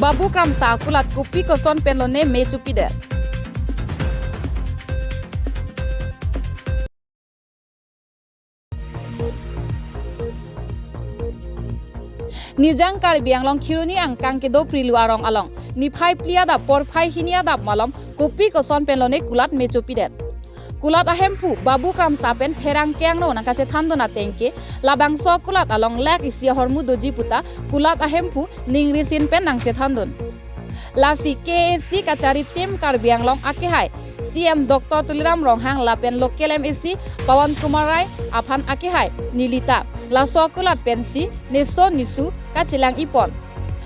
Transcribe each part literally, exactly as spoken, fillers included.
Babu Kramsa akulat kopi koson pen lone me chopidet. Nijang Karbi Anglong Kheroni angkang kedo Prilu arong along niphai phli adap porphai hini adap malom kopi koson pen lone kulat me chopidet. Kulat ahemphu Babu Kramsa pen pherangke angno nangkachethandun ateng ke labangso kulat along lak isi ahormu doji puta kulat ahemphu ningri sin pen nangchethandun. Lasi K A A C kachari team Karbi Anglong akehai C M Doctor Tuliram Ronghang lapen local M A C Pawan Kumar Rai aphan akehai nelita laso kulat pensi neso nesu kachelang-ipon.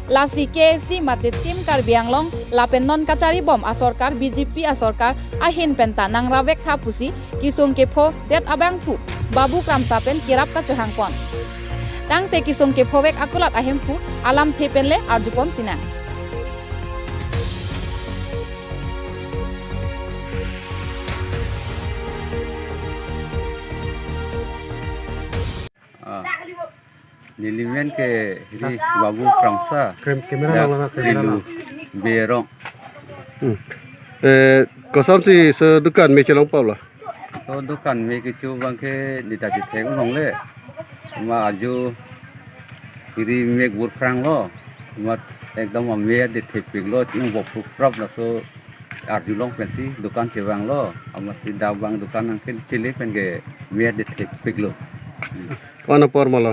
Lasi K A A C mate team Karbi Anglong lapen non kachari bom asorkar B J P asorkar ahin penta nang ravek tha pusi kesung kephodet abangphu Babu Kramsa pen kerap kachohangpon. Tangte kesung kephovek akulat ahemphu alamthe pen le arjupon sinang. Ah, neli men ke hiri Babu Kramsa. Krem, kamera dak nang lana, kamera Prilu nang. Berong. Hmm. Eh, kosonsi so dukan me chelong pau la? So dukan me kecho abang ke neta chethek longle. Ma ajo hiri me burphrang lo. Ma ekdom ame de thepik lo, yung bok prup prap laso arjulong pensi dukan chevang lo. Amatsi dak abang dukan nangkechele pen ke me de thepik lo. Kona apor ma lo?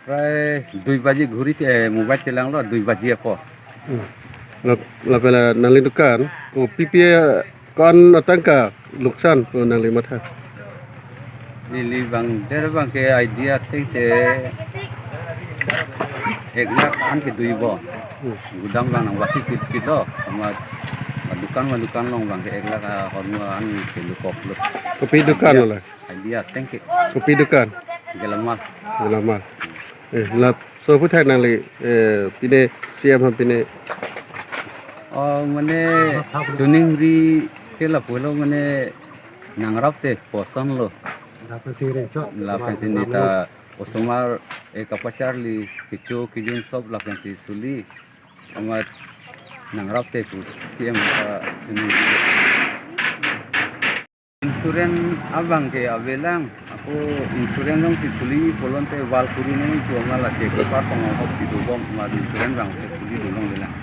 Prai dui baji ghuri che, eh, mobile chelang lo, dui baji apor. Hmm. La, lapen la nangli dukan, kopi pi, eh, ko-an atangka luksan pu nangli matha? Neli abang, der abang ke idea ateng te ek lakh an ke dui bo. Hmm. Gudam abang nang vasi chit chit lo, sama dukan ma dukan along abang ke ek lakh, ah, ahormu an ke lukok lo. Kopi dukan lo? Idea ateng ke. Kopi dukan? Gelamal. Gelamal. Eh, la so aphuthak nangli, eh, pine C M aphan pine. Oh, mane choningri ke lapulo mane nangrap te koson lo. Lapensi neta osomar, eh, kapacharli kecho kejun sop lapensi suli. Amat nangrap te pu C M ka choningri. Insurance abang ke avelang, ako insurance alongsi suli pulote wall kuri nangji pu amat lake kepar pangong hok si dobom amat insurance abang ke suli dolong avelang.